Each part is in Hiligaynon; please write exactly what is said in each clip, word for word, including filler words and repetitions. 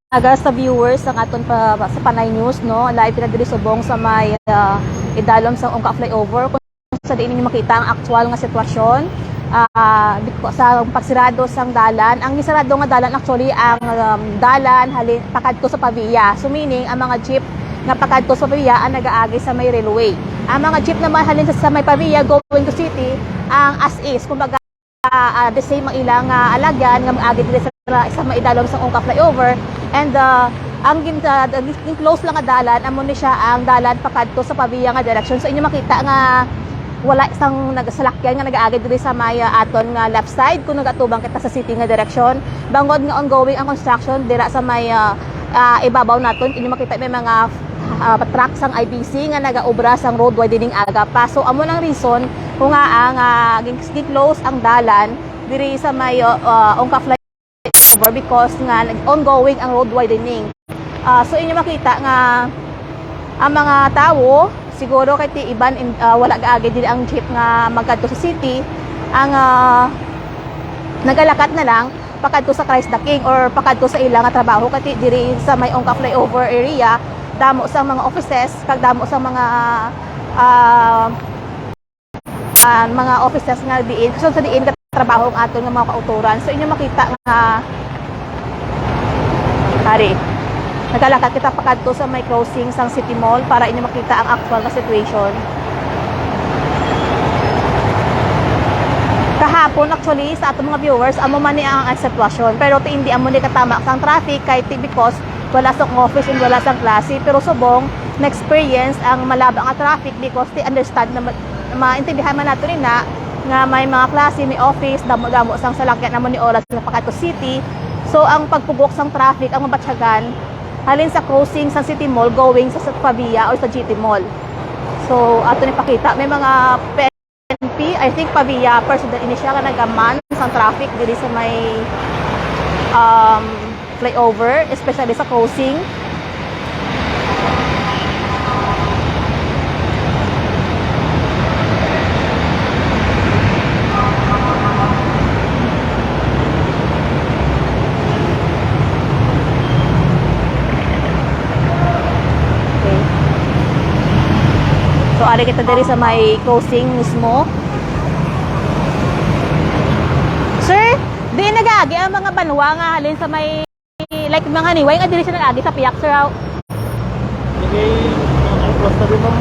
aga sa viewers ang aton pa, sa Panay News, no? Live kita diri subong sa may, ah, idalom sa Ungka Flyover. Kung sa diin ninyo makita ang aktual nga sitwasyon, ah, biko-, sa pagsirado sang dalan, ang gisirado nga dalan actually ang, um, dalan halin pakadto sa Pavia. So, meaning, ang mga jeep nga pakadto sa Pavia ang nagaagi sa may railway. Ang mga jeep naman halin sa, sa may Pavia going to city, ang as is, kumbaga, ah, ah, the same ang ilang, ah, alagyan nga mag-agi diri sa, sa may idalom sang Ungka Flyover. And, ah, ang gin-, ah, gin-, gin-close lang nga dalan, amo ni siya ang dalan pakadto sa Pavia nga direksyon. So, inyo makita nga wala sang nagsalakyan nga nag-aagi diri sa may, ah, aton nga left side kung nagatubang kita sa city nga direksyon. Bangod nga ongoing ang construction dira sa may, ah, ah, ibabaw naton, inyo makita may mga, ah, truck sang I B C nga nagaobra sang road widening aga pa. So, amo nang reason kung nga ang, ah, gin-, gin-close ang dalan diri sa may, ah, Ungka Flyover because nga nag-, ongoing ang road widening. Ah, so, inyo makita nga ang mga tawo, siguro kay ti iban, in-, ah, wala gaagi diri ang jeep nga magkadto sa city, ang, ah, nagalakat na lang pakadto sa Christ the King or pakadto sa ila nga trabaho, kay ti diri sa may Ungka Flyover area, damo sang mga offices, kag damo sang mga, ah, ah, mga offices nga diin, so sa diin katrabaho ang aton nga mga kautoran. So, inyo makita nga, ari, nagalakat kita pakadto sa may crossing sang City Mall para inyo makita ang aktual nga situation. Kahapon, actually, sa aton mga viewers, amo man ni ang, ang sitwasyon. Pero ti hindi amo ni katama sang traffic, kay ti because wala sang office and wala sang klase. Pero subong, na-experience ang malaba nga traffic because ti understand na ma-, maintindihan man nato ni na nga may mga klase, may office, damo-damo sang salakyan amo ni oras nga pakadto city. So, ang pagpugok sang traffic, ang mabatyagan, halin sa crossing sa City Mall, going sa, sa Pavia or sa G T Mall. So, ato ni pakita, may mga P N P, I think Pavia personnel ini siya nga nagaman sang traffic diri sa may, um, flyover, especially sa crossing. Okay. So, ari kita diri sa may crossing mismo. Sir, di nagaagi ang mga banwa nga halin sa may, like, mga Niway nga diri siya nag-agi sa Piak, sir, aw? Sige, ang plus na rin, ma'am.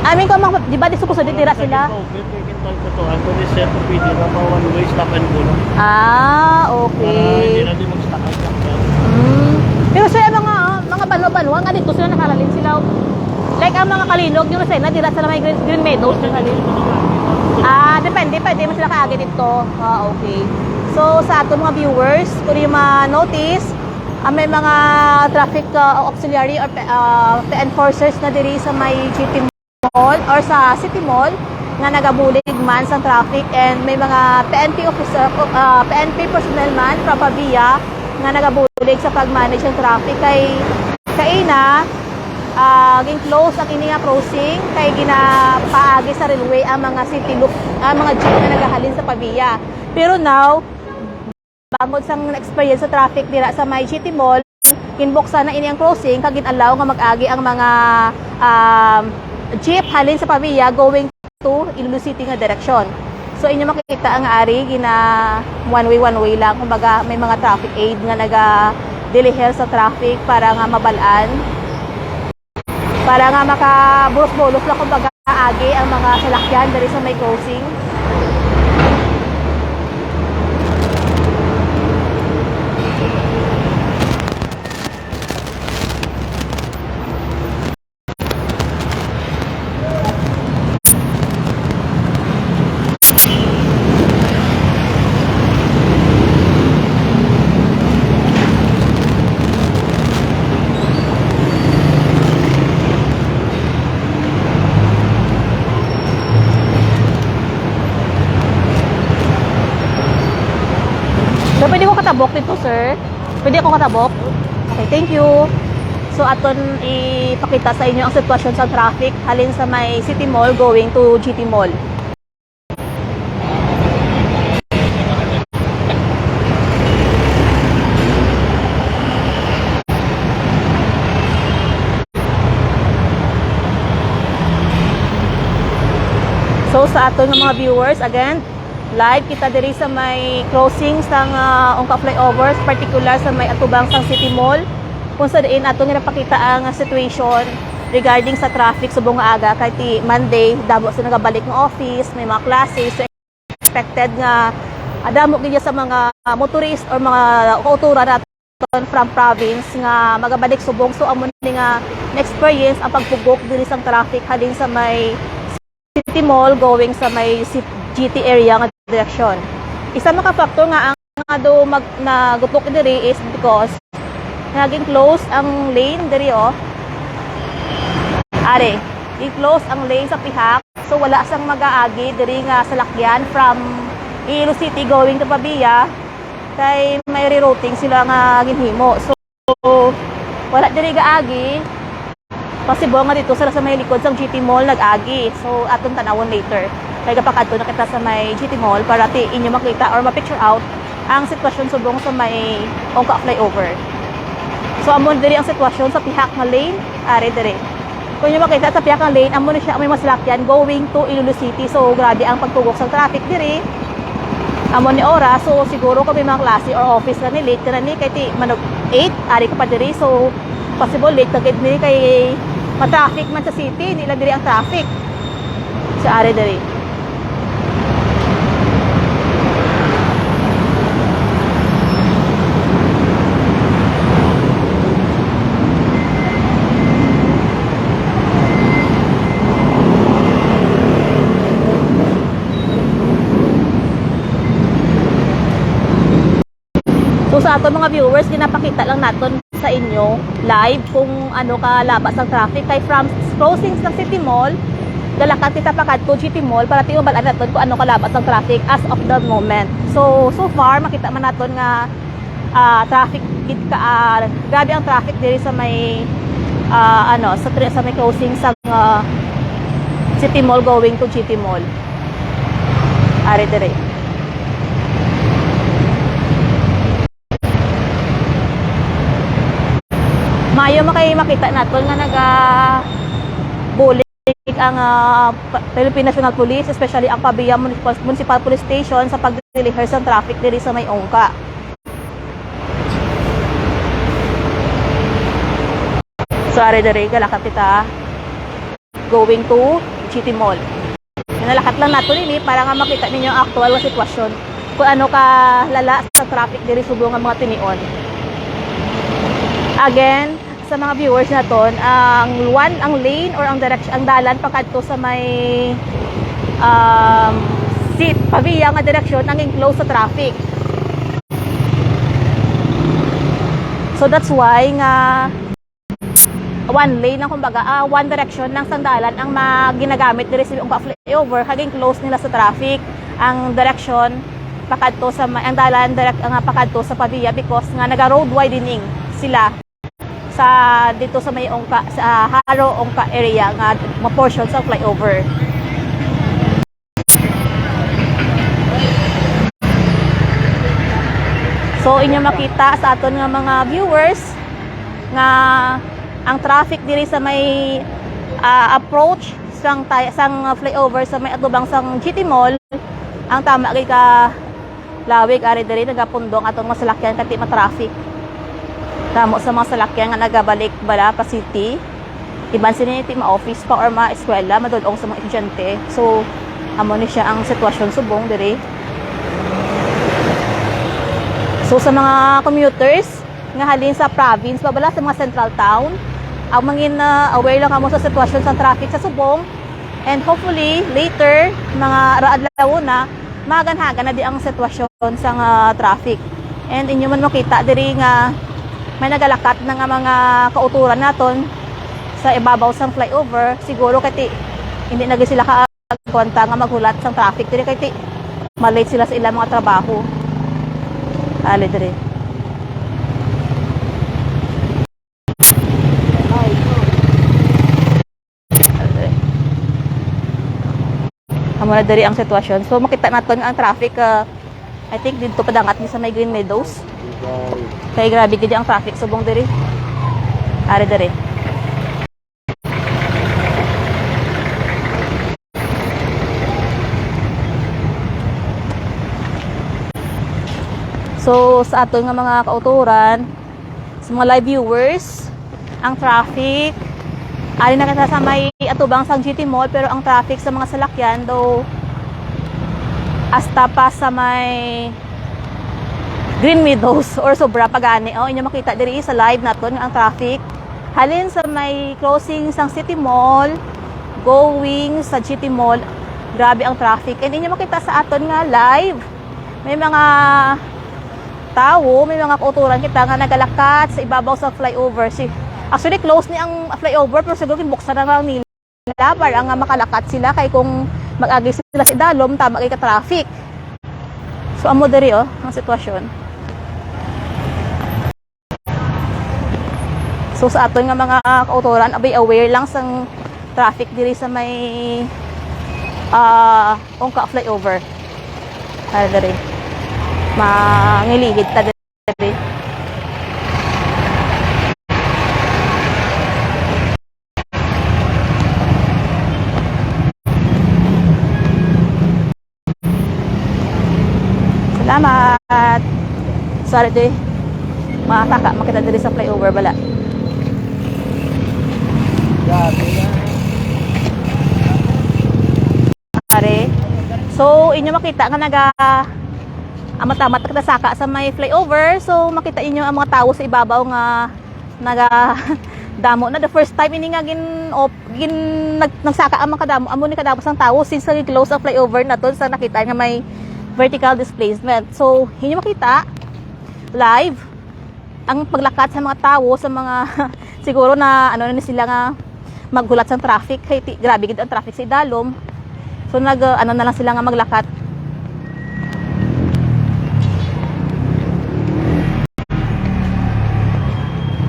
I mean, kung mga, di ba, di supposed to dira sila? Open, may kintal ko to. Ang police set, pwede na pa one way, stop and go lang. Ah, okay. Para hindi na din mag-stop and stop. Mm. Pero, sir, ang mga, mga banwa-banwa nga dito sila nakahalin sila. Like, ang mga Kalinog, yung Lucena, dira sila may Green, Green Meadows, yung halin. Ah, depende, pwede mo sila kaagi dito. Ah, okay. So, sa aton mga viewers, kung yung ma-notice, ah, may mga traffic, ah, auxiliary or pe-, ah, pe-, enforcers na diri sa may G T Mall or sa City Mall nga nagabulig man sa traffic, and may mga P N P officer, ah, P N P personnel man from Pavia nga nagabulig sa pag-manage ng traffic kay kaina, ah, gin-close ang ini nga crossing kay ginapaagi sa railway ang mga city loop, ang mga jeep nga nagahalin sa Pavia. Pero now, bangod sang experience sa traffic dira sa may G T Mall, ginbuksan na ini ang crossing kag gin-allow nga mag-agi ang mga, um, jeep halin sa Pavia going to Iloilo City nga direksyon. So, inyo makita ang ari, gina one way, one way lang. Kumbaga, may mga traffic aid nga naga-delihel sa traffic para nga mabalaan. Para nga makabulos-bulos lang, kumbaga, agi ang mga salakyan diri sa may crossing. So, pwede ko katabok dito, sir? Pwede ako katabok? Okay, thank you. So, aton ipakita sa inyo ang sitwasyon sa traffic halin sa may City Mall going to G T Mall. So, sa aton nga mga viewers, again, live kita diri sa may crossing sang, ah, Ongka Flyover, particular sa may atubang sang City Mall, kung sa diin aton ginapakita ang, ah, situation regarding sa traffic subong nga aga, kay ti Monday, damo sila nagabalik nga office, may mga classes. So, expected nga, ah, damo gid sa mga, ah, motorist or mga kautoran naton from province nga magabalik subong. So, amo ni nga na-experience ang pagpugok diri sang traffic halin sa may City Mall going sa may ci-, G T area nga direksyon. Isa man ka factor nga ang nga daw mag-, nagutok diri is because naging close ang lane diri, oh. Are, naging close ang lane sa pihak. So, wala sang mag-aagi diri nga salakyan from Iloilo City going to Pavia. Kay may rerouting sila nga ginhimo. So, wala diri gaagi. Possible nga dito sila sa may likod sang G T Mall nag-agi. So, aton tanawon later. Kay gapakadto na kita sa may G T Mall para ti inyo makita or ma-picture out ang sitwasyon subong sa may Ongka Flyover. So, amo diri ang sitwasyon sa pihak nga lane. Are diri. Kung inyo makita sa pihak nga lane, amo na siya may mga salakyan going to Iloilo City. So, grabe ang pagpugok sa traffic diri. Amo ni oras. So, siguro kung may mga klase or office na ni, late ka na ni, kay ti, manog eight, ari ka pa diri. So, possible late ka gid ni kay ma-traffic man sa city, hindi lang diri ang traffic. So, ari diri. So, sa aton mga viewers, ginapakita lang naton sa inyo live kung ano ka laba sang traffic. Kay from crossing sa City Mall, galakat kita pakadto G T Mall para ti mabal-an naton kung ano ka laba sang traffic as of the moment. So, so far, makita man naton nga, ah, traffic gid ka, ah, grabe ang traffic diri sa may, ah, ano, sa tri-, sa may crossing sa, ah, City Mall going to G T Mall. Ari diri. Maayo man kay makita naton nga nagabulig ang, ah, pa-, Philippine National Police, especially ang Pavia Municipal, Municipal Police Station sa pag-deliver sa traffic diri sa may Ongka. So, ari diri, galakat kita going to G T Mall. Nalakat lang nato ini para nga makita ninyo ang aktual nga sitwasyon kung ano ka lala sa traffic diri subong nga mga tinion. Again, sa mga viewers naton, ang one, ang lane or ang direction, ang dalan pakadto sa may, um, si Pavia nga direksyon ang enclosed sa traffic. So that's why nga one lane lang, kumbaga, ah, one direction lang sang dalan ang ma-, ginagamit diri sa Ongka Flyover, kag enclosed nila sa traffic ang direksyon pakadto sa ma-, ang dalan direct nga pakadto sa Pavia because nga naga-road widening sila sa, dito sa may Ongka, sa Jaro Ongka area nga ma-portion sa flyover. So, inyo makita sa aton nga mga viewers nga ang traffic diri sa may, ah, approach sang tay-, sang flyover sa may atubang sang G T Mall, ang tama gid ka lawig ari diri, nagapundong aton mga salakyan kay ti ma-traffic. Damo sa mga salakyan nga nagabalik bala pa city. Iban sini ti ma-office pa or ma-eskwela, madul-ong sa mga estudyante. So, amo ni siya ang sitwasyon subong diri. So, sa mga commuters nga halin sa province, pa bala sa mga central town, ang mangin, ah, aware lang kamo sa sitwasyon sa traffic sa subong. And hopefully, later, mga ra-, adlaw na, maganhagan na di ang sitwasyon sa nga traffic. And inyo man makita diri nga may nagalakat na nga mga kautoran naton sa ibabaw sang flyover. Siguro kay ti-, hindi na gid sila kaagwanta nga maghulat sang traffic diri kay ti-, ma-late sila sa ilang mga trabaho. Ali diri. Amo na diri ang sitwasyon. So, makita naton nga ang traffic, ah, I think dito padangat ni sa may Green Meadows. Kay grabe gid ang traffic subong diri. Ari diri. So, sa aton nga mga kauturan, sa mga live viewers, ang traffic, ari na kita sa may atubang sang G T Mall, pero ang traffic sa mga salakyan, though, hasta pa sa may Green Meadows or sobra pa gani. Oh, inyo makita diri sa live naton nga ang traffic halin sa may crossing sang City Mall, going sa G T Mall, grabe ang traffic. And inyo makita sa aton nga live, may mga tawo, may mga kauturan kita nga nagalakat sa ibabaw sa flyover. Si, actually, close ni ang flyover, pero siguro ginbuksan na lang nila para nga makalakat sila, kay kung mag-agi sila sa idalom, tama kay ka-traffic. So, amo diri, oh, ang sitwasyon. So, sa aton nga mga kauturan, abay, aware lang sang traffic diri sa may, ah, Ongka flyover. Ay, diri. Mangilihid ta diri. Salamat. Sorry, di. Makakaka, makita diri sa flyover, bala. Grabe na. Pare. So, inyo makita nga naga, amat-amat nagkasaka sa may flyover. So, makita inyo ang mga tawo sa ibabaw nga naga, damo na. The first time ini nga gin, op, gin, nag, nagsaka ang mga kadamo. Amo ni kadamo sang tawo since nag-close ang flyover naton sa nakita nga may vertical displacement. So, inyo makita live ang paglakat sa mga tawo, sa mga, siguro na, ano na sila nga maghulat sa traffic. Kay ti-, grabe gid ang traffic sa idalom. So, nag, uh, ano na lang sila nga maglakat.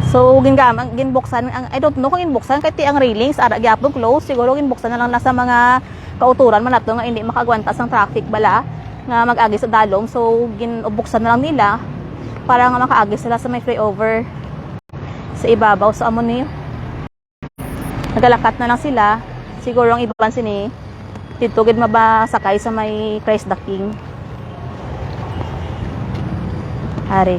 So, gingam-, ang ginbuksan, ang, I don't know kung ginbuksan, kay ti ang railings, ara gyapon close. Siguro ginbuksan na lang na sa mga kauturan man nato nga hindi makaagwanta sang traffic bala nga mag-agi sa dalom. So, ginubuksan na lang nila para nga makaagi sila sa may flyover sa ibabaw. So, amo ni, nagalakat na lang sila. Siguro ang iban sini dito gid mabasakay sa may Christ the King. Ari.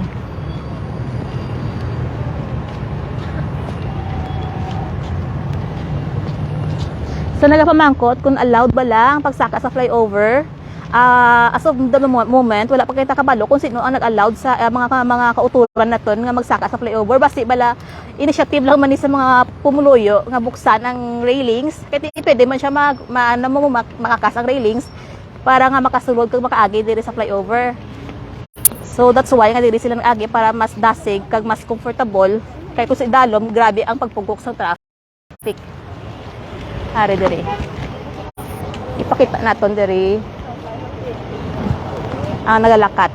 So, nagapamangkot kung allowed ba lang pagsaka sa flyover. Ah, as of the mo-, moment, wala pa kita kabalo kung sino ang nag-allowed sa, ah, mga ka-, mga kauturan naton nga magsaka sa flyover. Basi bala, initiative lang man ni sa mga pumuluyo nga buksan ang railings. Kay di pwede man siya mag-, ma-, ano mo, mak-, makakas ang railings para nga makasulod kag makaagi diri sa flyover. So, that's why nga diri sila nag-agi para mas dasig kag mas comfortable. Kay kung sa idalom, grabe ang pagpugok sa traffic. Ari diri. Ipakita naton diri ang nagalakat.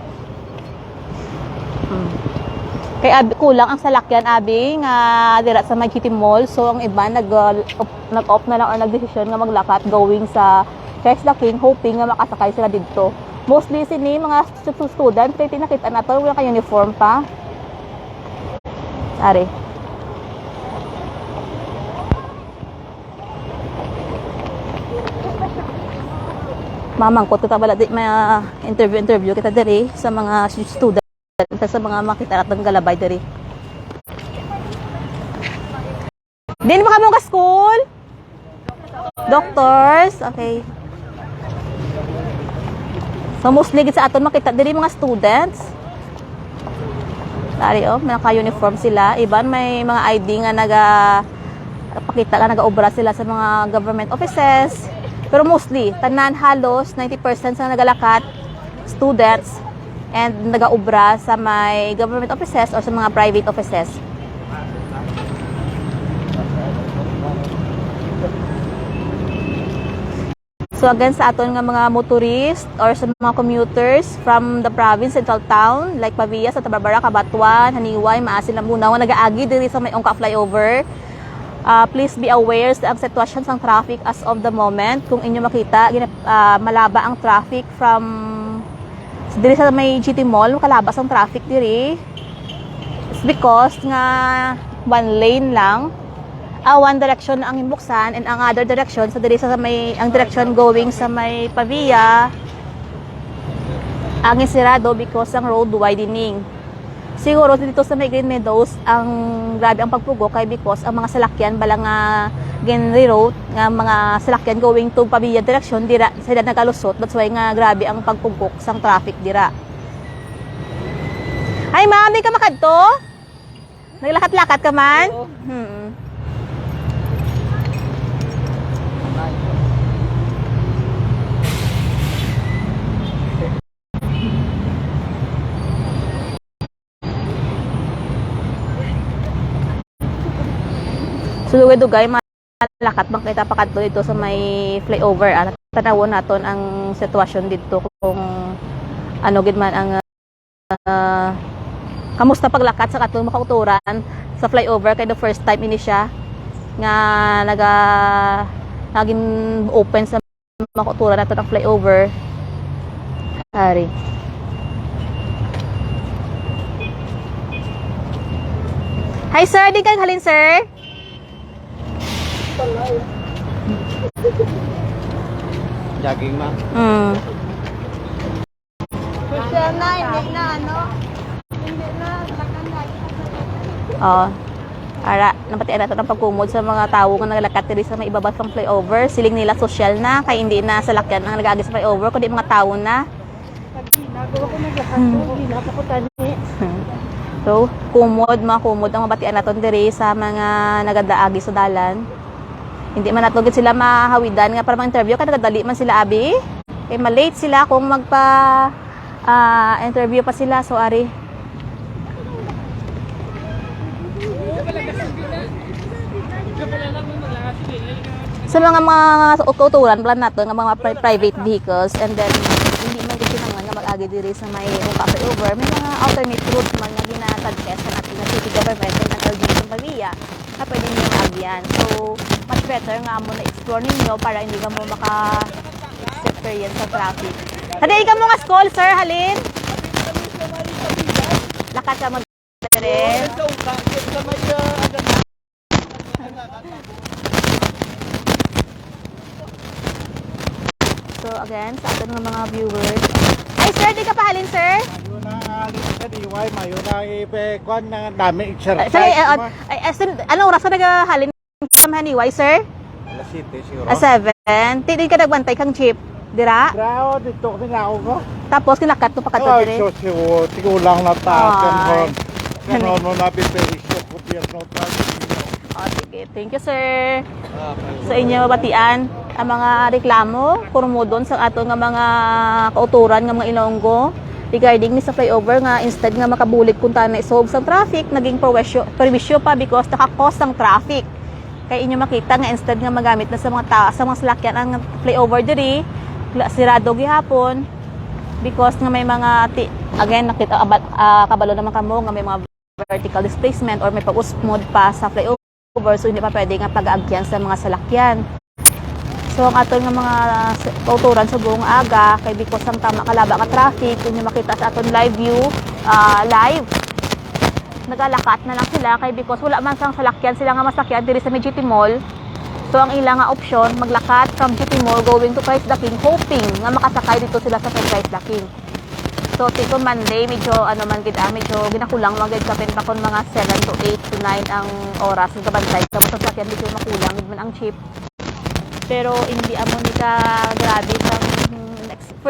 Hmm. Kay abi, kulang ang salakyan, abi, nga dira sa may City Mall. So, ang iban nag, uh, op-, nag-opt na lang or nagdesisyon nga maglakat going sa Christ the King, hoping nga makasakay sila didto. Mostly sini mga stu-, student, kay tinakita nato, wala ka uniform pa. Ari. Mamangkot kita bala, di, ma-interview, interview kita diri sa mga student, sa mga makita natin galabay diri. Din ba kamo ka school? Doctors? Okay. So, mostly gid sa aton makita diri mga students. Dari, oh, may naka-uniform sila. Iban may mga I D nga naga-, pakita nga nagaobra sila sa mga government offices. Pero mostly, tanan halos ninety percent sa nagalakat, students and nagaobra sa may government offices or sa mga private offices. So again, sa aton nga mga motorist or sa mga commuters from the province, central town, like Pavia, Santa Barbara, Cabatuan, Janiuay, Maasin, Lambunao, nga nagaagi diri sa may Ongka flyover, ah, please be aware sa ang sitwasyon sang traffic as of the moment. Kung inyo makita, gina-, ah, malaba ang traffic from diri sa may G T Mall, makalaba sang traffic diri. It's because nga one lane lang, ah, one direction ang imbuksan, and ang other direction sa diri sa may, ang direction going sa may Pavia, ang sirado because ang road widening. Siguro dito sa may Green Meadows, ang grabe ang pagpugok kay because ang mga salakyan bala nga gin-reroute nga mga salakyan going to Pavia direction, dira sila nagalusot. That's why nga grabe ang pagpugok sang traffic dira. Ay, ma'am, di ka makadto? Naglakat-lakat ka man? Oo. Hmm. Sulugay-dugay, malakat man kita pakadto dito sa may flyover, ah. Tanawon naton ang sitwasyon dito kung ano gid man ang, ah, kamusta paglakat sa atong mga kauturan sa flyover kay the first time ini siya nga naga-, naging open sa mga kauturan nato ang flyover. Ari. Hi, sir. Di kayo halin, sir? Jogging, ma'am. Mm. Siya na, hindi na, ano, hindi na, lakan na. Oh. Ara, nabatian nato ang pagkumod sa mga tawo nga naglakat diri sa may ibaba sang flyover. Siling nila sosyal na, kay hindi na salakyan ang nag-agi sa flyover, kundi mga tawo na. Pag ginagawa ko, naglakat ko, Hmm. ginagawa ko tani. So, kumod, mga kumod ang mabatian naton diri sa mga nagadaagi sa dalan. Hindi man nato gid sila mahawidan nga para mag-interview, kay nagadali man sila, abi. Kay ma-late sila kung magpa, ah, interview pa sila. So, ari. Sa mga, mga kauturan pala nato nga mga pri-, private vehicles, and then hindi man gid kinahanglan nga mag-agi diri sa may Ungka Flyover, may mga alternate routes man nga gina-suggest sa ating city government and ang L G U sa Pavia na pwede niyo maagyan. So, much better nga amo na-explore ninyo para hindi ka mo maka-experience sa traffic. Hadi ka mo nga school, sir, halin? Lakat ka mo dire. So, again, sa aton nga mga viewers. Ay, sir, di ka pahalin, sir? Mayo na, ah, sa D Y, mayo na, eh, pe-, kuwan na, dami, exercise. Ay, sir, eh, ah, ay, eh, sir, ano oras ka naghahalin sa Maniway, sir? Alas siyete siguro. Ah, seven. Di, di ka nagbantay kang jeep, dira? Dira, oh, dito, kami na ako ko. Tapos, kinakat mo pa ka Oh, dire? so, siguro, siguro lang na ta-, Ay. kan hon. Kan hon, no, nabi, pero iso, gobyerno, ta-, Oh, sige. Thank you, sir. Sa inyo mabatian, ang mga reklamo, kurumudon sa ato nga mga kauturan nga mga Ilonggo regarding ni sa flyover nga instead nga makabulig kuntana isulod sang traffic, naging perwisyo, perwisyo pa because naka-cause ang traffic. Kay inyo makita nga instead nga magamit na sa mga ta-, sa mga salakyan ang flyover diri, la-, sirado gihapon because nga may mga ti-, again, nakita, aba-, ah, kabalo naman kamo nga may mga vertical displacement or may pag-usmod pa sa flyover, so hindi pa pwede nga pag-aagyan sa mga salakyan. So, ang aton nga mga s-, kauturan subong aga, kay because ang tama kalaba nga traffic, inyo makita sa aton live view, ah, live, nagalakat na lang sila, kay because wala man sang salakyan sila nga masakyan diri sa may G T Mall. So, ang ila nga option, maglakat from G T Mall going to Christ the King, hoping nga makasakay dito sila sa may Christ the King. So, si kon Monday, medyo, ano man gid, ah, medyo ginakulang man gid, kapin pa kon mga seven to eight to nine ang oras. Ang kabantay, tapos ang sakyan, medyo makulang gid man ang jeep. Pero hindi amo ni ka grabe sang, mm, next, for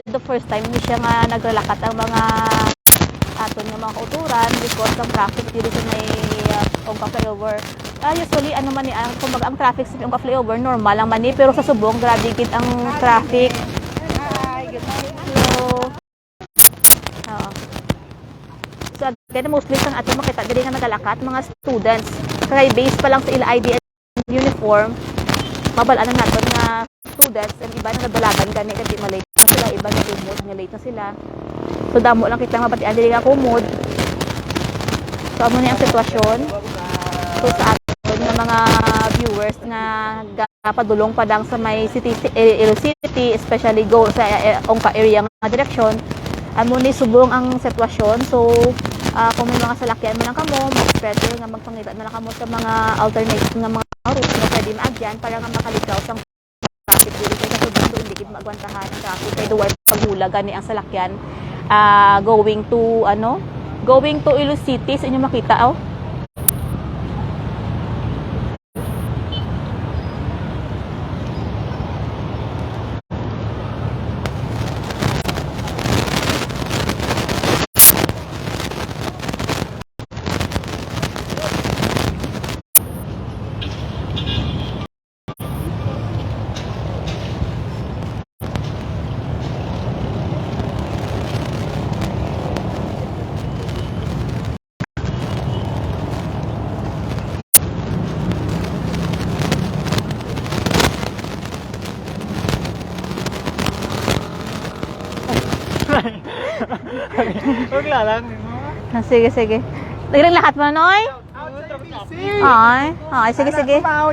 the first time ni siya nga naglalakat ang mga aton nga mga kauturan because ang traffic diri sa may, ah, Ungka Flyover. Ah, usually, ano man ni, ang, kumbaga, ang traffic sa Ungka Flyover, normal lang man ni, pero sa subong, grabe gid ang traffic. Hello. Oo. So, again, mostly sang ato makita diri nga nagalakat, mga students. Kay based pa lang sa ila I D and uniform, mabal-an na naton nga students, ang iba nagadalagan gani, kay di ma-late na sila, iba natumod nga late na sila. So, damo lang kita mabatian diri nga kumod. So, amo ni ang sitwasyon. So, sa aton nga mga viewers nga ga-, padulong pa lang sa may city, Iloilo City, especially go sa, eh, Ungka area nga direksyon, amo ni subong ang sitwasyon. So, ah, kung may mga salakyan man lang kamo, mas better nga magpangita na lang kamo sa mga alternate nga mga route nga pwede maagyan para nga makaligaw sang traffic diri kay sa Tondo, hindi gid maagwantahan ang traffic kay duway paghulag gani ang salakyan, ah, going to, ano, going to Iloilo City. Sa inyo makita, oh. Huwag lalang. Ah, sige, sige. Naglahat mo na, Noy? Ay, ay, sige, sige. Ah.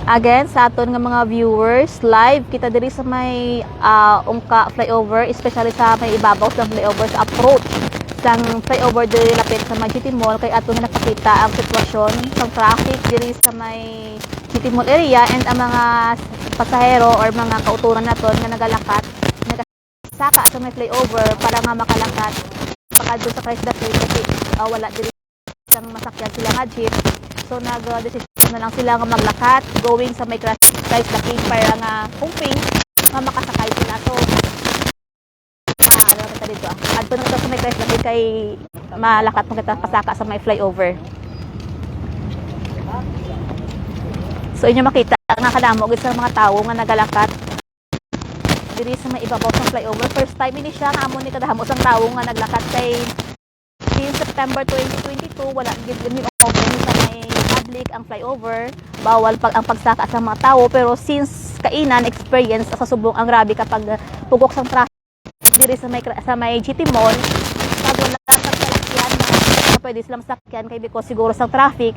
Again, sa aton nga mga viewers, live kita diri sa may, ah, Ungka flyover, especially sa may ibabaw sa flyover, sa approach sang flyover diri lapit sa may G T Mall, kay aton nga nakita ang sitwasyon sa traffic diri sa may G T Mall area, and ang mga pasahero or mga kautoran naton nga nagalakat, nagasaka sa may flyover para nga makalakat pakadto sa Christ the King kasi, ah, wala diri sang masakyan sila nga jeep. So, nag-desisyon na lang sila nga maglakat going sa may Christ, Christ the King para nga hoping nga makasakay sila. So, ah, ano lang kita dito, ah. Adto na kita sa may Christ the King kay malakat mo kita pasaka sa may flyover. So, inyo makita nga kadamo gid sa mga tawo nga nagalakat diri sa may ibabaw sa flyover. First time ini siya nga amo ni kadamo sang tawo nga naglakat kay since September twenty twenty-two, wala gid ni open sa may public ang flyover. Bawal pag ang pagsaka sa mga tawo, pero since kaina na-experience sa subong ang grabe kapag pugok sang traffic diri sa may kra-, sa may G T Mall, pag wala ang salakyan, pwede silang sakyan kay because siguro sa traffic.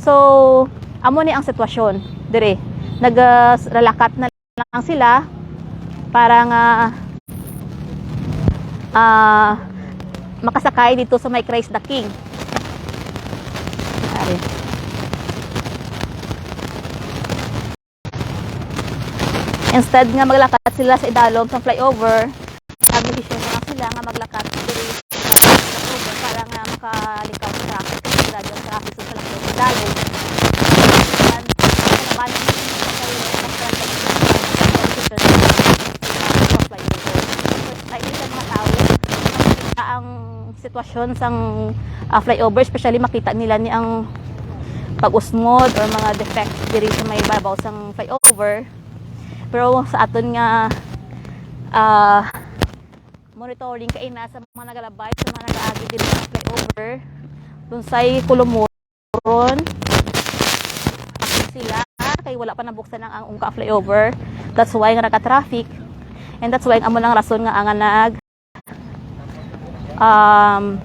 So, amo ni ang sitwasyon diri. Nag, ah, lalakat na lang sila para nga, ah, makasakay dito sa may Christ the King. Ari. Instead nga maglakat sila sa idalom sa flyover, nagdesisyon na sila nga maglakat diri sa flyover para nga makalikaw sa traffic, kasi grabe ang traffic sa flyover. Dahil, ang kalabanan ng flyover, ay, isa mga tao, makita ang sitwasyon sang, ah, flyover, especially makita nila ni ang pag-usmod or mga defects diri sa may babaw sang flyover. Pero sa aton nga, ah, monitoring kaina sa mga nagalabay, sa mga nagaagi diri sa flyover, Lunsay, Colomoron, sila kay wala pa nabuksan ang, ang Ungka flyover. That's why nga naka-traffic. And that's why amo lang rason nga ang nag, um,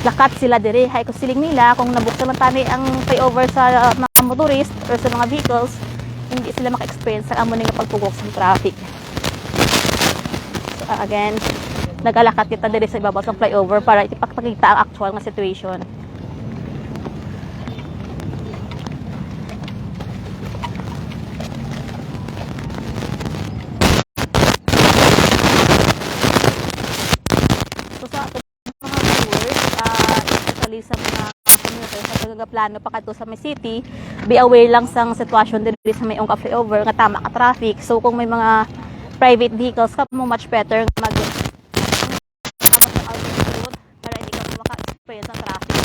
lakat sila diri. Hay, kung siling nila, kung nabuksan man tani ang flyover sa mga motorist or sa mga vehicles, hindi sila maka-experience sa amo ni nga pagpugok sa traffic. So, again, nagalakat kita diri sa ibabaw sa flyover para ipakita ang actual nga situation. So, sa mga viewers, ah, especially sa mga commuter, sa nagaplano pakadto sa may city, be aware lang sang sitwasyon diri sa may Ungka flyover nga tama ka traffic. So, kung may mga private vehicles kamo, much better nga mag-, para hindi kamo maka-experience ng traffic.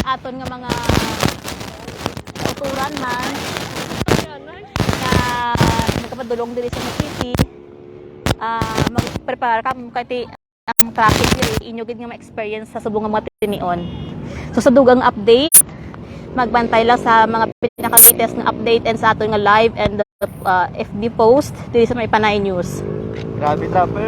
Aton nga mga kautoran man nga nagapadulong diri sa city, ah, mag-prepare kamo kay ang traffic diri, inyo gid nga ma-experience sa subong nga mga tinion. So, sa dugang update, magbantay lang sa mga pinaka-latest nga update and sa aton nga live and, uh, F B post diri sa may Panay News. Grabe, trapper.